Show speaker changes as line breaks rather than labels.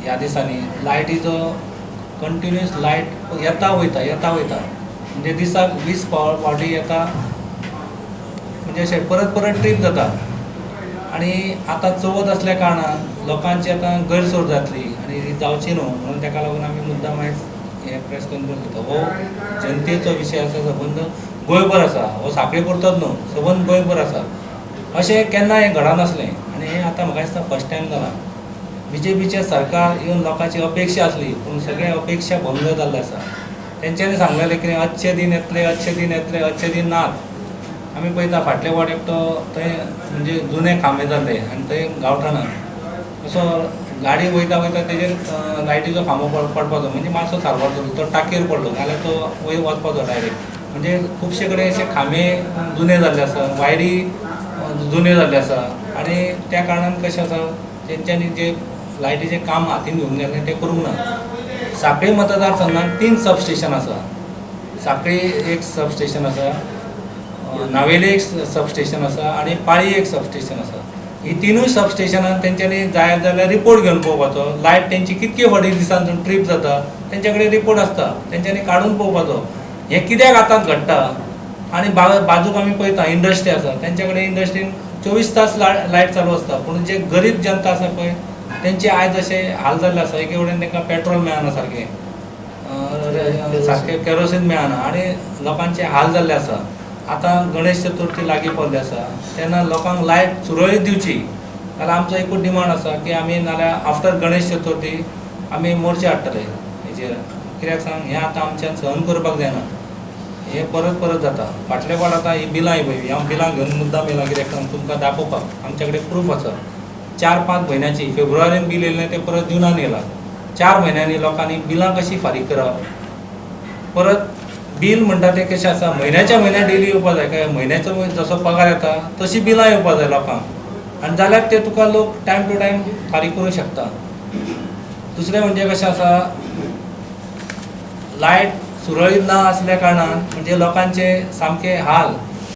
ह्या दिसांनी लायटीचो कंटिन्युअस लायट येता वयता येता वयता, म्हणजे दिसाक 20 फावटी येता, म्हणजे अशें परत परत ट्रीप जाता. आनी आतां चवथ असल्या कारणान लोकांची आतां गैरसोय जातली आनी ही जावची न्हू म्हणून ताका लागून आमी मुद्दाम आयज हे प्रेस कॉन्फरन्स घेता. हो जनतेचो विशय आसा, सबंद गोंयभर आसा, हो सांखळी पुरतोच न्हू, सबंद गोंयभर आसा. अशें केन्ना हें घडनासलें आनी हें आतां म्हाका दिसता फर्स्ट टायम जालां. बीजेपीचें सरकार येवन लोकांची अपेक्षा आसली, पूण सगळे अपेक्षा भंग जाल्ले आसा. तेंच्यांनी सांगलेलें कितें, अच्छे दिन येतले, अच्छे दिन येतले, अच्छे दिन नात. आमी पळयता फाटले फावट एकटो थंय म्हणजे जुने खांबे जाल्ले आनी थंय गांवठाणान असो गाडी वयता वयता तेजेर लायटीचो खांबो पडपाचो, म्हणजे मातसो सारवार जालो, तो टाकयेर पडलो नाल्यार तो वयर वचपाचो डायरेक्ट. म्हणजे खुबशे कडेन अशे खांबे जुने जाल्ले आसा, वायरी जुन्यो जाल्ले आसा आनी त्या कारणान कशें आसा, तेंच्यांनी जे लायटीचें काम हातीन घेवंक जाय आसलें तें करूंक ना. सांखळी मतदारसंघात 3 सब स्टेशन आसा. सांखळी एक सब स्टेशन आसा, नावेले एक सब स्टेशन आसा आनी पाळी एक सब स्टेशन आसा. ही तिनूय सब स्टेशनान तेंच्यांनी जाय जाल्यार रिपोर्ट घेवन पळोवपाचो, लायट तेंची कितके फावटी दिसान ट्रीप जाता तेंच्या कडेन रिपोर्ट आसता, तेंच्यांनी काडून पळोवपाचो. हें कित्याक आतां घडटा? आनी बाजूक आमी पळयता इंडस्ट्री आसा, तेंच्या कडेन इंडस्ट्रीन 24 तास लायट चालू आसता, पूण जे गरीब जनता आसा पळय तेंचे आयज अशे हाल जाल्ले आसा. एके वटेन तांकां पेट्रोल मेळना सारकें, सारकें केरोसीन मेळना आनी लोकांचे हाल जाल्ले आसा. आतां गणेश चतुर्थी लागीं पावल्ली आसा, तेन्ना लोकांक लायट सुरळीत दिवची. नाल्यार आमचो एकूच डिमांड आसा की आमी नाल्यार आफ्टर गणेश चतुर्थी आमी मोर्चा हाडटले हेजेर. कित्याक सांग, हें आतां आमच्यान सहन करपाक जायना, हें परत परत जाता. फाटले फावट आतां ही बिलां पळय, हांव बिलां घेवन मुद्दाम येयला कित्याक सांग, तुमकां दाखोवपाक. आमच्या कडेन प्रूफ आसा 4-5 म्हयन्याची. फेब्रुवारीन बील येयलें तें परत जुनान येयलां. 4 म्हयन्यांनी लोकांनी बिलां कशीं फारीक करप? परत बील म्हणटा तें कशें आसा, म्हयन्याच्या म्हयन्या डेली येवपा जाय, काय म्हयन्याचो जसो पगार येता तशी बिलां येवपा जाय लोकांक, आनी जाल्यार ते तुका लोक टायम टू टायम फारीक करूंक शकता. दुसरें म्हणजे कशें आसा, लायट सुरळीत ना आसल्या कारणान म्हणजे लोकांचे सामके हाल.